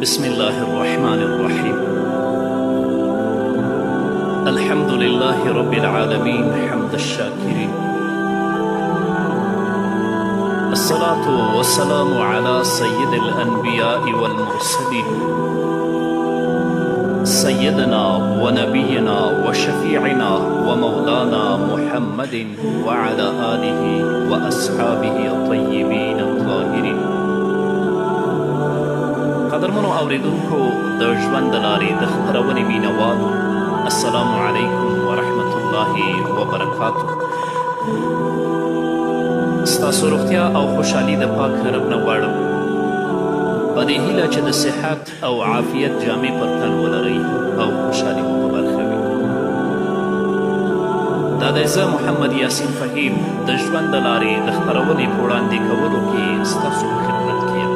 بسم الله الرحمن الرحيم. الحمد لله رب العالمين حمد الشاكرين. الصلاة والسلام على سيد الأنبياء والمرسلين، سيدنا ونبينا وشفيعنا ومولانا محمد وعلى آله وأصحابه الطيبين الطاهرين. قدرمنو اوریدونکو، د ژوند د لارې د خپرونې مینوالو، السلام علیکم ورحمت الله وبرکاته. ستاسو روغتیا او خوشحالي د پاک رب نه غواړم، په دې هیله چې د صحت او عافیت جامې پر تن ولرئ او خوشحالي مو په برخه وي. دا دی زه محمد یاسین فهیم د ژوند د لارې د خپرونې په وړاندې کولو کې ستاسو په خدمت کې یم.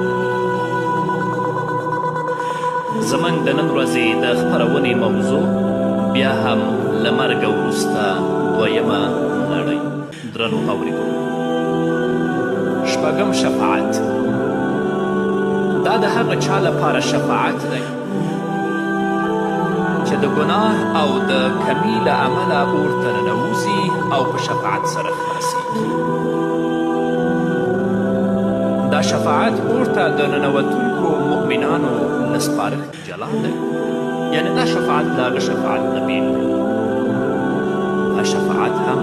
زموږ د نن ورځې د خپرونې موضوع بیا هم له مرګه وروسته دویمه نړۍ. درنو اورېدونکو، شپږم شفاعت دا د هغه چا لپاره شفاعت دی چې د ګناه او د کمي له امله اور ته ننوځي او په شفاعت سره خلاصیږي. دا شفاعت اور ته د ننوتونکو مؤمنانو له سپارښت جلا دی، یعنې دا شفاعت له هغه شفاعت نه بېل دی. دا شفاعت هم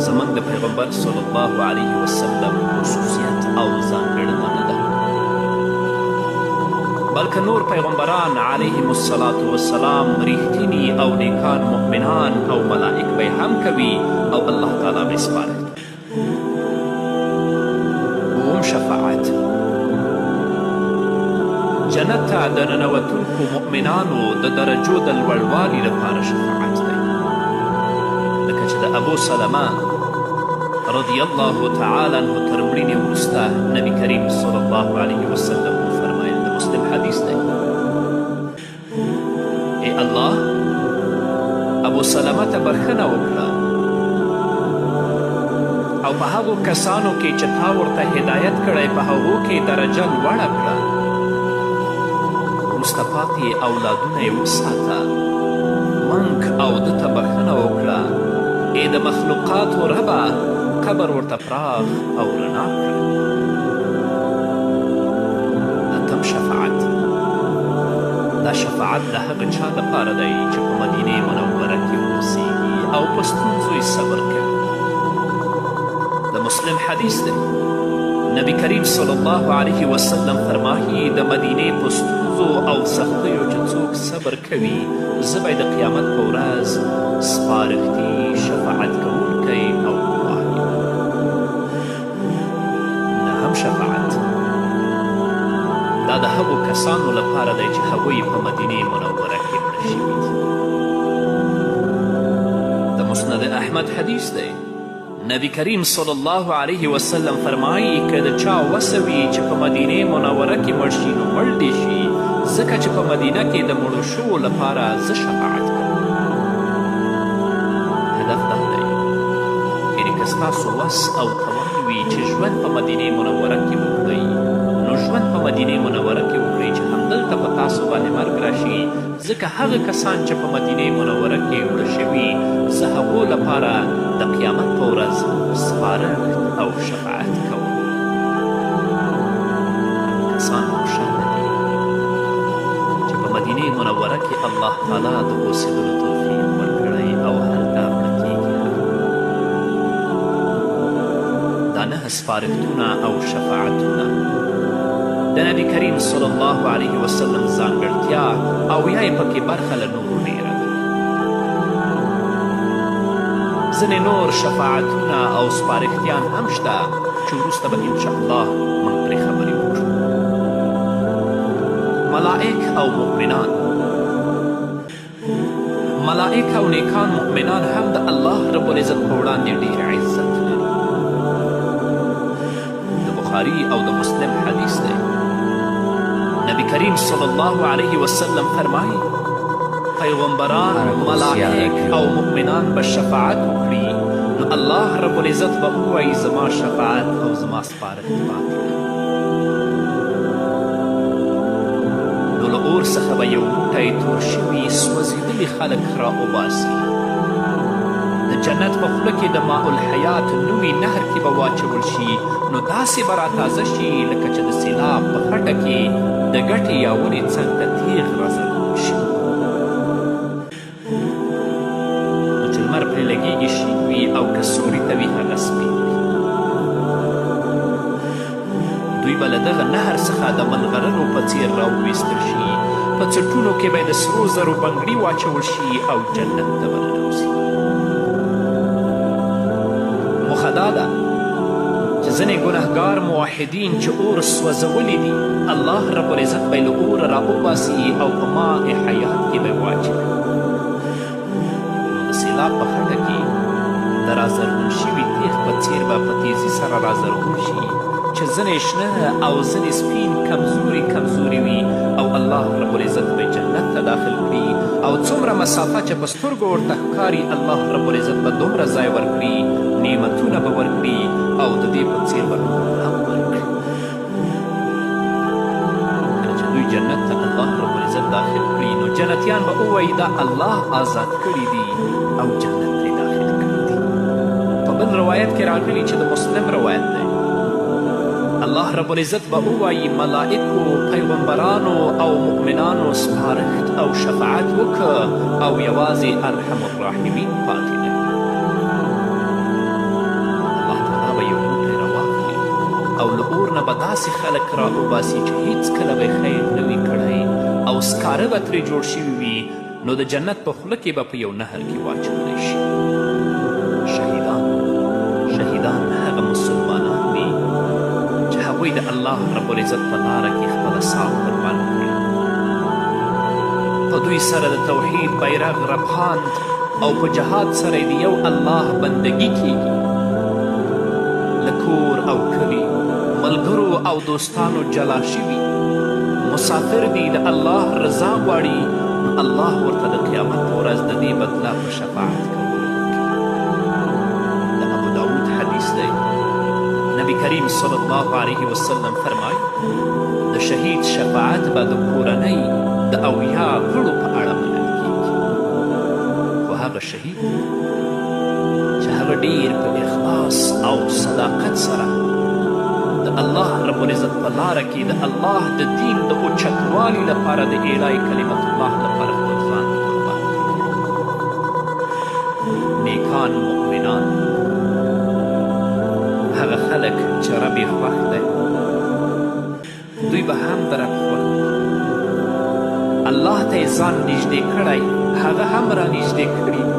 زموږ د پیغمبر صلی الله علیه وسلم خصوصیت او ځانګړنه نه ده، بلکې نور پیغمبران علیهم الصلاة والسلام، رښتیني او نیکان مؤمنان او ملائک به یې هم کوي او الله تعالی به یې سپارښت کوي. اووم شفاعت جنت ته د ننوتونکو مؤمنانو د درجو د لوړوالي لپاره شفاعت دی، لکه چې د ابو سلمه رضی الله تعالی عنه تر مړینې وروسته نبی کریم صلی الله علیه وسلم وفرمایل، د مسلم حدیث دی: ای الله، ابو سلمه ته بخښنه وکړه او په هغو کسانو کې چې تا ورته هدایت کړی په هغو کې درجه لوړه کړه، وروسته پاتې اولادونه یې وساته، موږ او ده ته بخښنه وکړه، ای د مخلوقاتو ربه، قبر ورته پراخ او رڼا کړه. اتم شفاعت دا شفاعت د هغه چا لپاره دی چې په مدینې منوره کې اوسیږي او په ستونزو یې صبر کوي. د مسلم حدیث دی، نبی کریم صلی الله علیه وسلم فرمایي: د مدینې په ستونزو او سختیو چې څوک صبر کوي، زه به د قیامت په ورځ سپارښتي شفاعت کوونکی او ګواه یم. نهم شفاعت دا د هغو کسانو لپاره دی چې هغوی په مدینې منوره کې مړه شوي دي. د مسند احمد حدیث دی، نبی کریم صلی الله علیه وسلم فرمایي: که د چا وسه وي چې په مدینې منوره کې مړ شي نو مړ دې شي، ځکه چې په مدینه کې د مړو شوو لپاره زه شفاعت کوم. هدف دا دی، یعنې که ستاسو وس او توان وي چې ژوند په مدینې منوره کې وکړئ، نو ژوند په مدینې منوره کې وکړئ چې همدلته په تاسو باندې مرګ راشي، ځکه هغه کسان چې په مدینې منوره کې مړه شوي، زه هغو لپاره د قیامت په ورځ سپارښت او شفاعت کوم. هغه کسان خوشحاله دي چې په مدینې منوره کې الله تعالی د اوسېدلو توفیق ورکړی او هلته مړه کیږي هم. دا نهه سپارښتونه او شفاعتونه د نبی کریم صلی الله علیه وسلم ځانګړتیا او یا یې پکې برخه له نورو ډېره ده. ځینې نور شفاعتونه او سپارښتیان هم شته چې وروسته به انشاءالله موږ پرې خبرې وکړو. ملائک او مؤمنان، ملائک او نیکان مؤمنان هم د الله رب العزت په وړاندې ډېر عزت لري. د بخاري او د مسلم حدیث دی، نبی کریم صلی الله علیه وسلم فرمایي: پیغمبران، ملائک او مؤمنان به شفاعت وکړي، نو الله رب العزت به ووایي: زما شفاعت او زما سپارښت پاتې دی. اور څخه به یو موټی تور شوي سوځېدلي خلک را وباسي. د جنت په خوله کې د ماء الحیات نومي نهر کې به واچول شي، نو داسې به راتازه شي لکه چې د سیلاب په خټه کې د ګټې یا ونې څنګ ته تیغ رازرغون شي. نو چې لمر پرې لګېږي شین وي او که سوري ته وي هغه سپین وي. دوی به له دغه نهر څخه د ملغلرو په څیر راوویستل شي، په څټونو کې به د سرو زرو بنګړي واچول شي او جنت ته به ننوځي. موخه دا ده چې ځینې ګنهګار موحدین چې اور سوځولي دي، الله رب العزت به یې له اوره راوباسي او په ماء حیات کې به یې واچوي. نو د سیلاب په خټه کې د رازرغون شوي تیغ په څیر به په تیزي سره رازرغون شي چې ځینې شنه او ځینې سپین کمزوري کمزوري وي، او الله رب العزت به جنت ته داخل کړي. او څومره مسافه چې په سترګو ورته ښکاري، الله رب العزت به دومره ځای ورکړي، نعمتونه به ورکړي او د دې په څیر به نور هم ورکړي. کله چې دوی جنت ته الله رب العزت داخل کړي، نو جنتیان به ووایي دا الله آزاد کړي دي او جنت ته یې داخل کړي دي. په بل روایت کې راغلي چې د مسلم روایت دی، الله رب العزت به ووایي ملائکو، پیغمبرانو او مؤمنانو سپارښت او شفاعت وکړه او یوازې ارحم الراحمین پاتې دی. الله تعالی به یو موټی راواخلي او له اور نه به داسې خلک را وباسي چې هیڅکله به یې خیر نه وي کړی او سکاره به ترې جوړ شوي وي، نو د جنت په خوله کې به په یو نهر کې واچولی شي. شهیدان، شهیدان هغه مسلمانان دي چې هغوی د الله رب العزت په لاره کې خپله ساه قربان کړي. په دوی سره د توحید بیرغ رپاند او په جهاد سره د یو الله بندګي کیږي. له کور او کلي، ملګرو او دوستانو جلا شوي مسافر دي، د الله رضا غواړي، نو الله ورته د قیامت په ورځ د دې بدله په شفاعت کولو ورکوي. د ابو داود حدیث دی، نبی کریم صلی الله علیه وسلم فرمایي د شهید شفاعت به د کورنۍ د 70 غړو په اړه منل کیږي. خو هغه شهید چې هغه ډیر په اخلاص او صداقت سره د الله رب العزت په لاره کې د الله د دین د اوچتوالي لپاره د اعلای کلمت الله لپاره خپل ځان قربان کړي. نیکان مؤمنان هغه خلک چې رب یې خوښ دی، دوی به هم د رب خوښ وي. الله ته یې ځان نږدې کړی، هغه هم رانږدې کړي دي.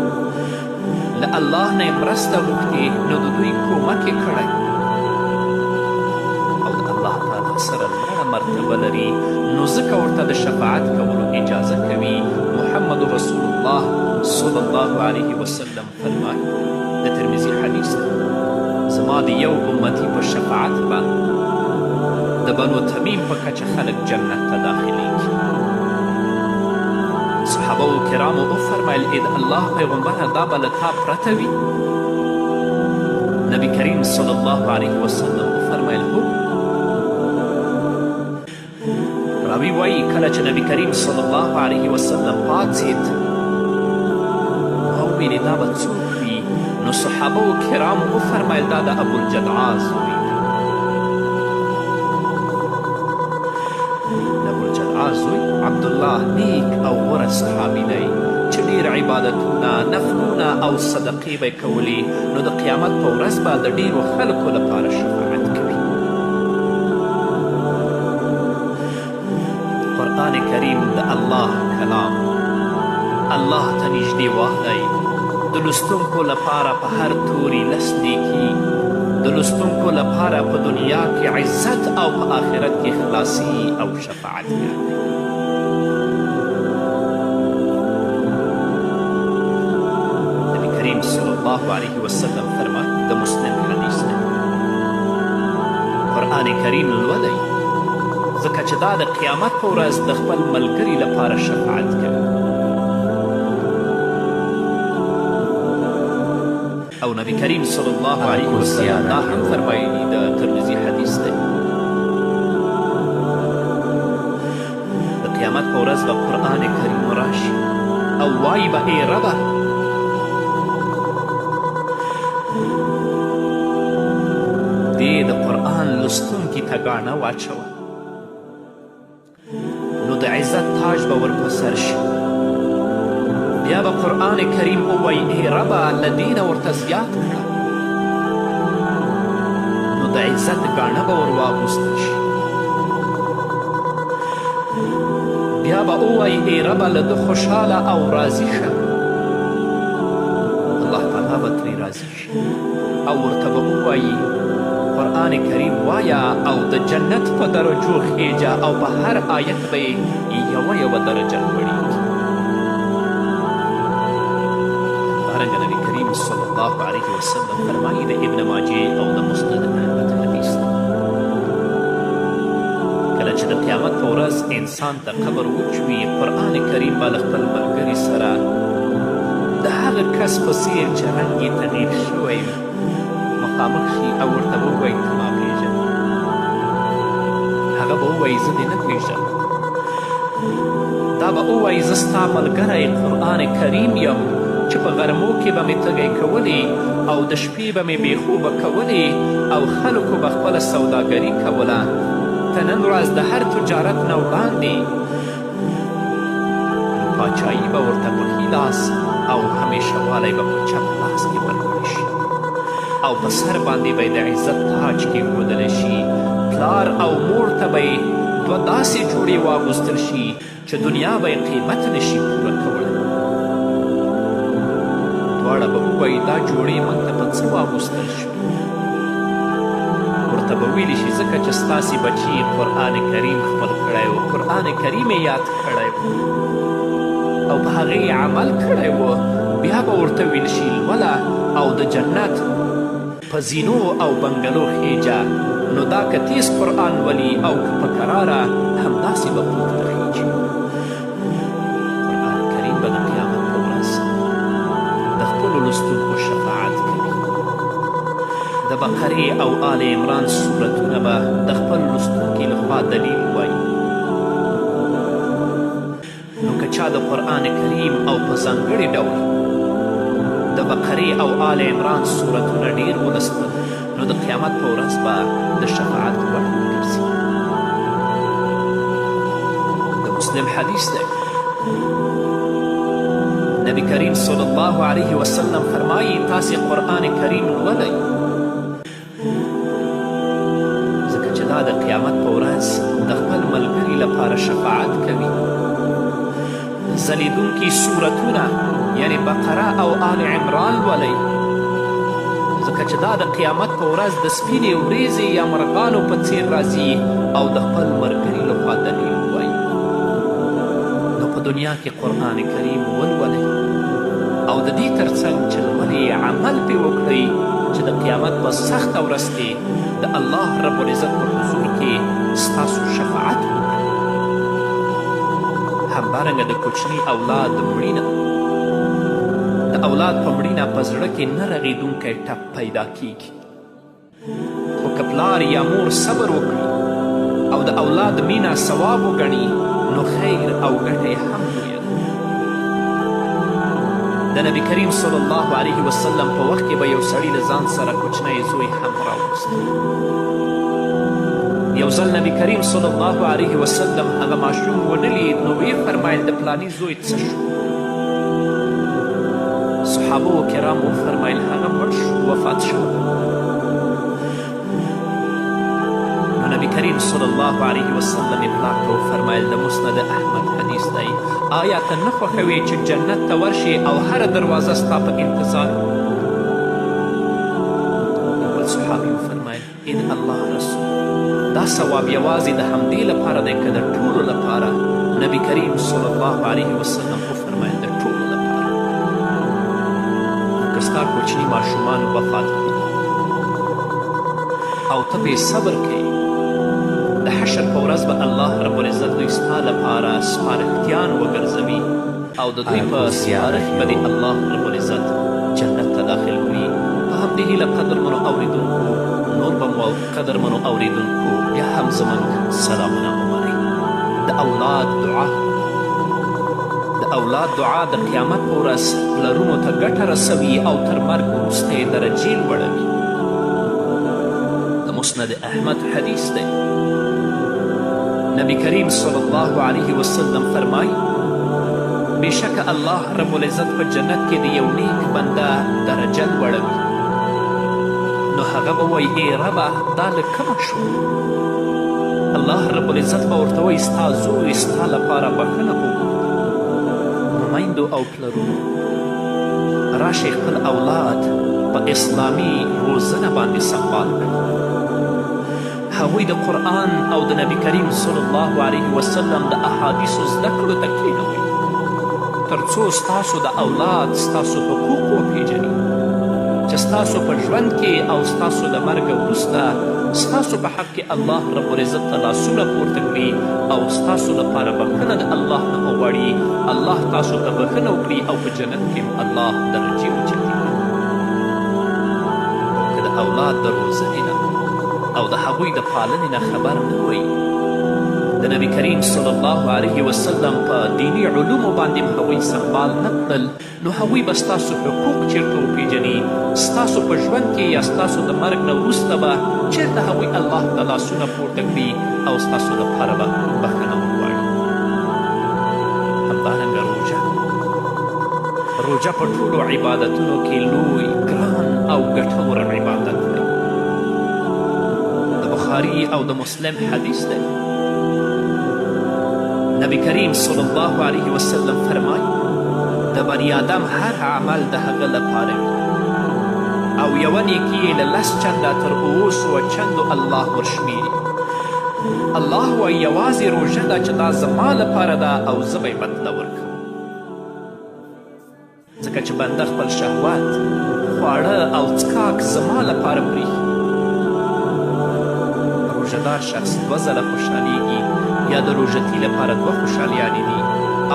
له الله نه یې مرسته غوښتې، نو د دوی کومک یې کړی او د الله تعالی سره لوړه مرتبه لري، نو ځکه ورته د شفاعت کولو اجازه کوي. محمد رسول الله صلی الله علیه وسلم فرمایي، د ترمذي حدیث دی، زما د یو امتي په شفاعت به د بنو تمیم په کچه خلک جنت ته داخلیږي. صحابه کرامو وفرمیل ای د الله پیغمبره، دا به له تا پرته وي؟ نبی کریم صلی الله علیه وسلم وفرمیل هو. راوي وایي کله چې نبی کریم صلی الله علیه وسلم پاڅېد، ما وویلې دا به څوک وي؟ نو صحابه کرامو وفرمیل دا د ابوالجدعا زوی دی. د ابوالجدعا زوی عبدالله نیک او غوره صحابي دی چې ډېر عبادتونه، نفلونه او صدقې به یې کولې، نو د قیامت په ورځ به د ډېرو خلکو لپاره شفاعت کوي. قرآن کریم د الله کلام، الله ته نږدې والی، د لوستونکو لپاره په هر توري 10 نیکي، د لوستونکو لپاره په دنیا کې عزت او په آخرت کې خلاصي او شفاعت ګر دی. نبی کریم صلی الله علیه وسلم فرمایي، د مسلم حدیث دی، قرآن کریم لولئ ځکه چې دا د قیامت په ورځ د خپل ملګري لپاره شفاعت کوي. او نبی کریم صلی الله علیه وسلم دا هم فرمایلي، د ترمذي حدیث دی، د قیامت په ورځ به قرآن کریم راشي او وایي به ای ربه دې د قرآن لوستونکي ته ګاڼه واچوه نو د عزت تاج به ور په سر شي. بیا به قرآن کریم ووایي ای ربه له دې نه ورته زیات کړه، نو د عزت ګاڼه به ور واغوستل شي. بیا به ووایي ای ربه له ده خوشحاله او راضي شه، الله تعالی به ترې راضي شي او ورته به ووایي قرآن کریم وایه او د جنت په درجو خیجه او په هر آیت به یې یوه یوه درجه لوړیږي. همدارنګه نبی کریم صلی الله علیه وسلم فرمایي د ابن ماجه او د مسند احمد حدیث دی، کله چې د قیامت په ورځ انسان ته قبر وچوي، قرآن کریم به له خپل ملګري سره د هغه کس په څیر چې رنګ یې تغییر شوی وي مخامخ شي او ورته به ووایي ته ما پېژنې؟ هغه به ووایي زه دې نه پېژنم. دا به ووایي زه ستا ملګری قرآن کریم یم چې په غرمو کې به مې تږی کولې او د شپې به مې بې خوبه کولې او خلکو به خپله سوداګري کوله، ته نن ورځ د هر تجارت نه وړاندې. نو پاچایي به ورته په ښي لاس او همیشهوالی به په چپ لاس کې ورکړی شي او په سر باندې به یې د عزت تاج کېښودلی شي. پلار او مور ته به یې دوه داسې جوړې واغوستل شي چې دنیا به یې قیمت نشي پوره کولی. دواړه به ووایي دا جوړې موږ ته په څه واغوستل شوې؟ ورته به ویلی شي ځکه چې ستاسې بچي قرآن کریم خپل کړی و، قرآن کریم یې یاد کړی و او په هغې یې عمل کړی و. بیا به ورته ویل شي لوله او د جنت په زینو او بنګلو خیجه، نو دا که تیز قرآن لولي او که په کراره همداسې به پورته خیږي. قرآن کریم به د قیامت په ورځ د خپلو لوستونکو شفاعت کوي. د بقرې او آل عمران سورتونه به د خپل لوستونکي لخوا دلیل وایي. نو که چا د قرآن کریم او په ځانګړي ډول د بقرې او آل عمران سورتونه ډیر ولوستل، نو د قیامت په ورځ به د شفاعت وړ وګرځي. د مسلم حدیث دی، نبی کریم صلی الله علیه وسلم فرمایي تاسې قرآن کریم لولئ ځکه چې دا د قیامت په ورځ د خپل ملګري لپاره شفاعت کوي. ځلیدونکي سورتونه یعنی بقره او آل عمران لولئ ځکه چې دا د قیامت په ورځ د سپینې وریځې یا مرغانو په څیر راځي او د خپل ملګري لخوا دلیل وایي. نو په دنیا کې قرآن کریم ولولئ او د دې ترڅنګ چې لولئ عمل پرې وکړئ چې د قیامت په سخته ورځ کې د الله رب العزت په حضور کې ستاسو شفاعت وکړي. همدارنګه د کوچني اولاد مړینه، د اولاد په مړینه په زړه کې نه رغېدونکی ټپ پیدا کیږي، خو که پلار یا مور صبر وکړي او د اولاد مینه ثواب وګڼي نو خیر او ګټه یې هم لویه ده. د نبی کریم صلی الله علیه وسلم په وخت کې به یو سړي له ځان سره کوچنی زوی هم راوست. یو ځل نبی کریم صلی الله علیه وسلم هغه ماشوم ونه لید، نو ویې فرمایل د پلاني زوی څه شو؟ صحابه کرامو وفرمایل هغه مړ شو، وفات شو. نو نبی کریم صلی الله علیه وسلم یې پلار ته وفرمایل، د مسند احمد حدیث دی، آیا ته نه خوښوې چې جنت ته ورشې او هره دروازه ستا په انتظار؟ یو بل صحابي وفرمایل ای د الله رسول، دا ثواب یوازې د همدې لپاره دی که د ټولو لپاره؟ نبی کریم صلی الله علیه وسلم وفرمایل د ټولو لپاره. نو که ستا کوچني ماشومان وفات کړي او ته پرې صبر کوې، د حشر په ورځ به الله رب العزت دوی ستا لپاره سپارښتیان وګرځوي او د دوی په سپارښت به دې الله رب العزت جنت ته داخل کړي. په همدې هیله قدرمنو اوریدونکو نور به مو قدرمنو اوریدونکو بیا هم زموږ سلامونه ومنئ. د د اولاد دعا. د اولاد دعا د قیامت په ورځ پلرونو ته ګټه رسوي او تر مرګ وروسته یې درجې لوړوي. د مسند احمد حدیث دی، نبی کریم صلی الله علیه وسلم فرمایي: بېشکه الله رب العزت په جنت کې د یو نیک بنده درجه لوړوي. نو هغه به وایي: ای ربه، دا له کومه شو؟ الله رب العزت به ورته وایي: ستا زوی ستا لپاره بښنه وغوښته. نو میندو او پلرونو، راشئ خپل اولاد په اسلامي روزنه باندې سمبال کړئ. هغوی د قرآن او د نبی کریم صلی الله علیه وسلم د احادیثو زده کړو ته کښېنوئ، تر څو ستاسو د اولاد ستاسو حقوق وپېژني، چې ستاسو په ژوند کې او ستاسو له مرګه وروسته ستاسو په حق کې الله رب العزت ته لاسونه پورته کړي او ستاسو لپاره بښنه د الله نه وغواړي، الله تاسو ته بښنه وکړي او په جنت کې الله درجې اوچتې کړي. که د اولاد د روزنې نه او د هغوی د پالنې نه خبر نه وئ، د نبی کریم صلی الله علیه وسلم په دیني علومو باندې هغوی سمبال نه کړل، نو هغوی به ستاسو حقوق چیرته وپیژني؟ ستاسو په ژوند کې یا ستاسو د مرګ نه وروسته به چیرته هغوی الله ته لاسونه پورته کړي او ستاسو لپاره به بښنه وغواړي؟ همدارنګه روژه. روژه په ټولو عبادتونو کې لوی، ګران او ګټور عبادت دی. د بخاري او د مسلم حدیث دی، نبی کریم صلی الله علیه وسلم فرمایي: د بني آدم هر عمل د هغه لپاره وي او یوه نیکي یې له 10 چنده تر 700 چندو الله ورشمیري. الله وایي: یوازې روژه ده چې دا زما لپاره ده او زه به یې بدله ورکوم. ځکه چې بنده خپل شهوت، خواړه او څکاک زما لپاره پرېښي. روژهدار شخص 2 ځله خوشحالیږي، یا د روژتي لپاره 2 خوشحالیانې دي: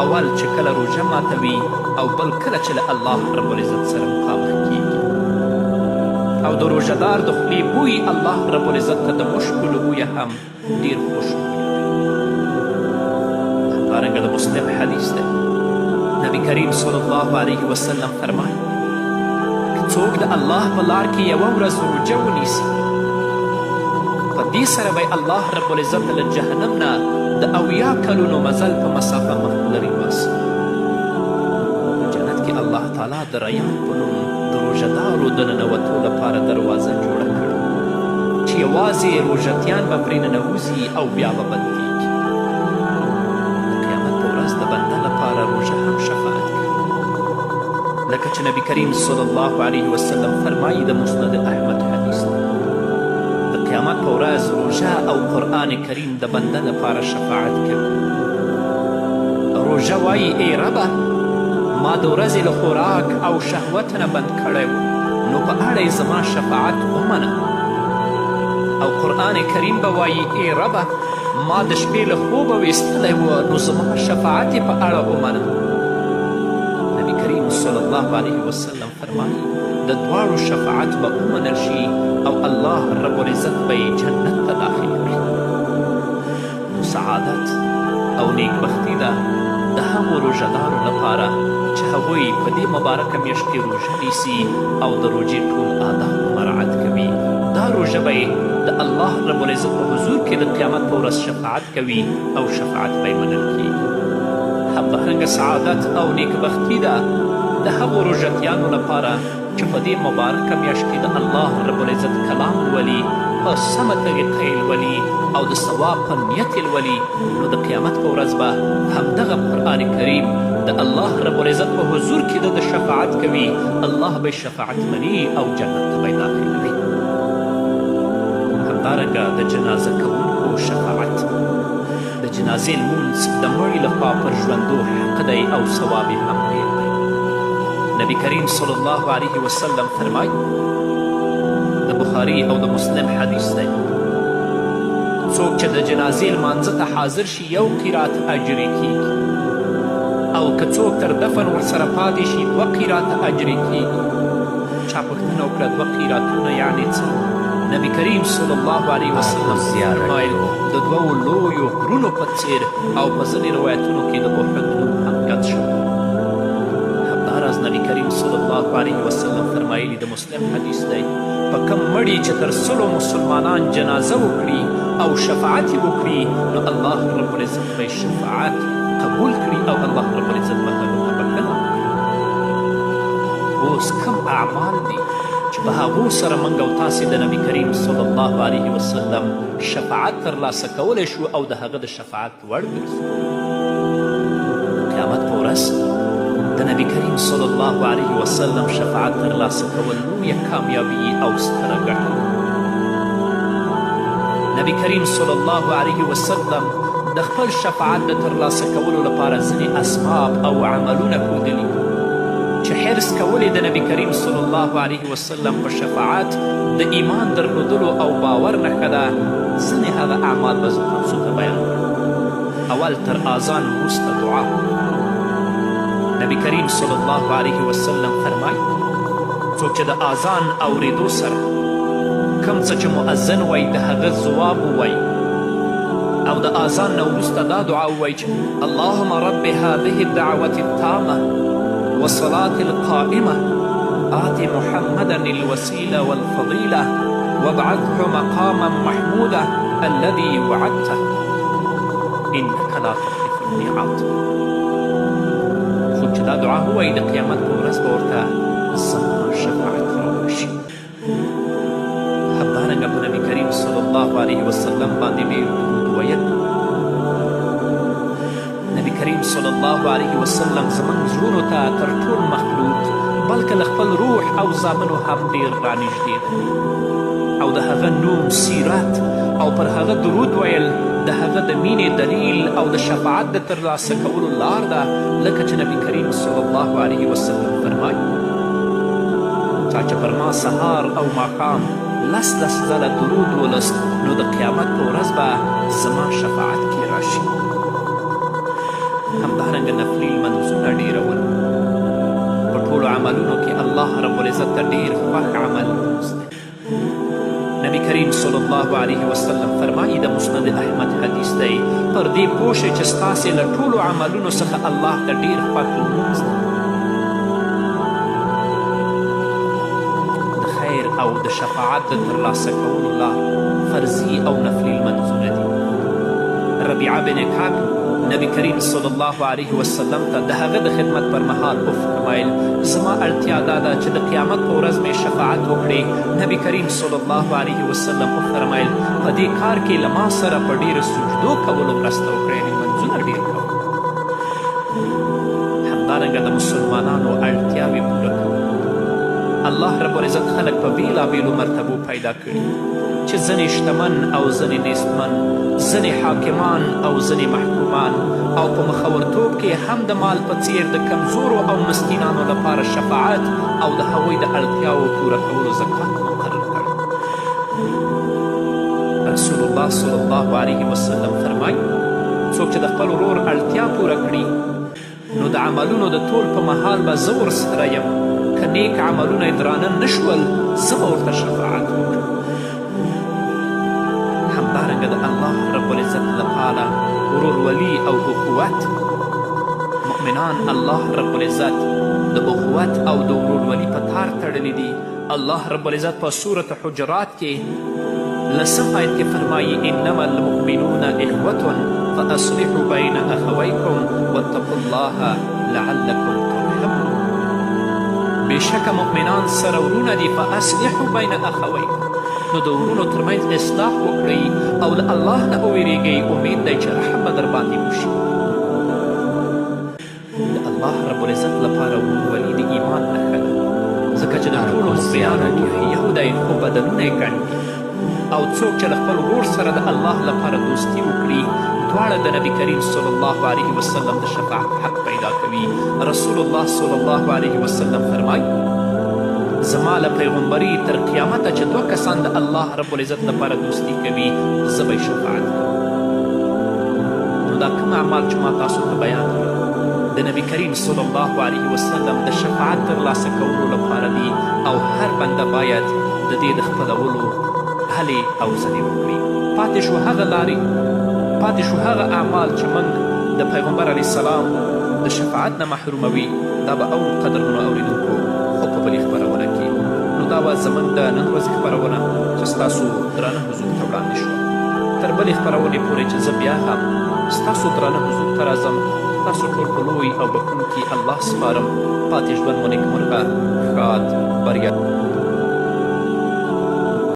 اول چې کله روژه ماتوي، او بل کله چې له الله رب العزت سره مخامخ کیږي. او د روژهدار د خولې بوی الله رب العزت ته د مشکو له بویه هم ډېر خوشبویه دی. همدارنګه د مسلم حدیث دی، نبی کریم صلی الله علیه وسلم فرمایي: که څوک د الله په لار کې یوه ورځ روژه ونیسي، په دې سره به الله رب العزت له جهنم نه د 70 کلونو مزل په مسافه مخ لرې باسي. په جنت کې الله تعالی د ریان په نوم د روژهدارو د ننوتو لپاره دروازه جوړه کړې چې یوازې روژتیان به پرې ننوځي او بیا به بندیږي. د قیامت په ورځ د بنده لپاره روژه هم شفاعت کوي، لکه چې نبی کریم صلی الله علیه وسلم فرمایي، د مسند احمد حدیث دی: د قیامت په ورځ روژه او قرآن کریم د بنده لپاره شفاعت کوي. روژه وایي: ای ربه، ما د ورځې له خوراک او شهوت نه بند کړی و، نو په اړه یې زما شفاعت ومنه. او قرآن کریم به وایي: ای ربه، ما د شپې له خوبه ویستلی و، نو زما شفاعت یې په اړه ومنه. نبی کریم صلی الله علیه وسلم فرمایي: د دواړو شفاعت به ومنل شي او الله رب العزت به یې جنت ته داخل کړي. نو سعادت او نیکبختي ده د هغو روژهدارو لپاره چې هغوی په دې مبارکه میاشت کې روژه نیسي او د روژې ټول آداب مراعت کوي. دا روژه به یې د الله رب العزت په حضور کې د قیامت په ورځ شفاعت کوي او شفاعت به یې منل کیږي. همدارنګه سعادت او نیکبختي ده د هغو روژتیانو لپاره چې په دې مبارکه میاشت کې د الله رب العزت کلام لولي، په سمه طریقه یې لولي او د ثواب په نیت یې لولي، نو د قیامت په ورځ به همدغه قرآن کریم د الله رب العزت په حضور کې د شفاعت کوي، الله به شفاعت مني او جنت ته به یې داخلوي. همدارنګه د جنازه کوونکو شفاعت. د جنازې لمونځ د مړي لخوا پر ژوندو حق دی او ثواب یې هم ډېر دی. نبی کریم صلی الله علیه وسلم فرمایي، د بخاري او د مسلم حدیث دی: څوک چې د جنازې لمانځه ته حاضر شي 1 قیرات اجر یې کیږي، او که څوک تر دفن ورسره پاتې شي 2 قیراته اجر یې کیږي. چا پوښتنه وکړه 2 قیراتونه یعنې څه؟ نبي کریم صلی الله علیه وسلم وفرمایل، د دوو لویو غرونو په څیر، او په ځینې روایتونو کې د احد نوم هم یاد شوی. همداراز نبي کریم صلی الله علیه وسلم فرمایلي، د مسلم حدیث دی، په کوم مړي چې تر 100 مسلمانان جنازه وکړي او شفاعت یې وکړي، نو الله رب العزت به یې شفاعت قبول کړي او الله رب العزت به هغه ته بښنه وکړي. اوس کوم اعمال دي چې په هغو سره موږ او تاسې د نبي کریم صلی الله علیه وسلم شفاعت ترلاسه کولی شو او د هغه د شفاعت وړ ګرځو؟ قیامت په ورځ د نبي کریم صلی الله علیه وسلم شفاعت ترلاسه کول لویه کامیابي او ستره ګټه. نبي کریم صلی الله علیه وسلم د خپل شفاعت د ترلاسه کولو لپاره ځینې اسباب او عملونه ښودلي چې حرص کول د نبي کریم صلی الله علیه وسلم په شفاعت د ایمان درلودلو او باور نښه ده. ځینې هغه اعمال به زه تاسو ته بیان کړم. اول تر اذان وروسته دعا. نبي کریم صلی الله علیه وسلم فرمایي، څوک چې د اذان اورېدو سره کوم څه چې مؤذن وایي د هغه ځواب ووایي او د اذان نه وروسته دا دعا ووایي چې اللهم رب هذه الدعوة التامة والصلاة القائمة آت محمدا الوسيلة والفضيلة وابعثه مقاما محمودا الذي وعدته إنك لا تخلف الميعاد. څوک چې دا دعا ووایي د قیامت په ورځ به ورته زما شفاعت راوشي. همدارنګه په نبي کریم صلی الله علیه وسلم باندې ډېر درود ویل. نبي کریم صلی الله علیه وسلم زموږ زړونو ته تر ټول مخلوق بلکې له خپل روح او زامنو هم ډېر رانږدې دی، او د هغه نوم، سیرت او پر هغه درود ویل د هغه د مینې دلیل او د شفاعت د ترلاسه کولو لار ده، لکه چې نبي کریم صلی الله علیه وسلم فرمایي، چا چې پر ما سهار او ماښام لس لس ځله درود ولوست، نو د قیامت په ورځ به زما شفاعت کې راشي. همدارنګه نفلي لمونځونه ډېرول. په ټولو عملونو کې الله رب العزت ته ډېر خوښ عمل لمونځ دی. نبي کریم صلی الله علیه وسلم فرمایي، د مسند احمد حدیث دی، پر دې پوه شئ چې ستاسې له ټولو عملونو څخه الله ته ډېر خوښ لمونځ دی. د خیر او د شفاعت د ترلاسه کولو لار فرضي او نفلي لمونځونه دي. ربیعه بن کعب نبي کریم صلی الله علیه وسلم ته د هغه د خدمت پر مهال وفرمایل، زما اړتیا دا ده چې د قیامت په ورځ مې شفاعت وکړې. نبي کریم صلی الله علیه وسلم وفرمایل، په دې کار کې له ما سره په ډېرو سجدو کولو مرسته وکړه، یعنې لمونځونه ډېر کوه. همدارنګه د مسلمانانو اړتیاوې پوره کول. الله رب العزت خلک په بېلابېلو مرتبو پیدا کړي چې ځینې شتمن او ځینې نیستمن، ځینې حاکمان او ځینې محکومان، او په مخورتوب کې هم د مال په څیر د کمزورو او مسکینانو لپاره شفاعت او د هغوی د اړتیاوو پوره کولو زکات مقرر کړ. رسول الله صلی الله علیه وسلم فرمایي، څوک چې د خپل ورور اړتیا پوره کړي، نو د عملونو د تول په مهال به زه ورسره یم، که نیک عملونه یې درانه نه شول، زه به ورته شفاعت وکړم. همدارنګه د الله رب العزت لپاره ورورولي او اخوت. مؤمنان الله رب العزت د اخوت او د ورورولي په تار تړلي دي. الله رب العزت په سورة حجرات کې لسم آیت کې فرمایي، انما المؤمنون اخوة فاصلحوا بین اخویکم واتقوا الله لعلکم ترحمون. بېشکه مؤمنان سره ورونه دي، فاصلحوا بین اخویکم، نو د ورونو ترمنځ اصلاح وکړئ او له الله نه وویرېږئ، امید دی چې رحم به در باندې وشي. د الله رب العزت لپاره ورورولي د ایمان نښه ده، ځکه چې د ټولو مؤمنانو روح یو دی، خو بدنونه یې ګڼ دي. او څوک چې له خپل ورور سره د الله لپاره دوستي وکړي، دواړه د نبي کریم صلی الله علیه وسلم د شفاعت حق پیدا کوي. رسول الله صلی الله علیه وسلم فرمایي، زما له پیغمبري تر قیامته چې دوه کسان د الله رب العزت لپاره دوستي کوي، زه به یې شفاعت کوم. نو دا کوم اعمال چې ما تاسو ته بیان کړل د نبي کریم صلی الله علیه وسلم د شفاعت ترلاسه کولو لپاره دي، او هر بنده باید د دې د خپلولو هلې او ځلې وکړي. پاتې شو هغه لارې، پاتې شو هغه اعمال چې موږ د پیغمبر علیه السلام د شفاعت نه محروموي، دا به اورو قدرمنو اورېدونکو، خو په بلې خپرونه کې. نو دا وه زموږ د نن ورځې خپرونه چې ستاسو درانه حضور ته وړاندې شوه. تر بلې خپرونې پورې چې زه بیا هم ستاسو درانه حضور ته راځم، تاسو ټول په لوی او بښونکي الله سپارم. پاتې ژوند مو نیکمرغه، ښاد، بریالی.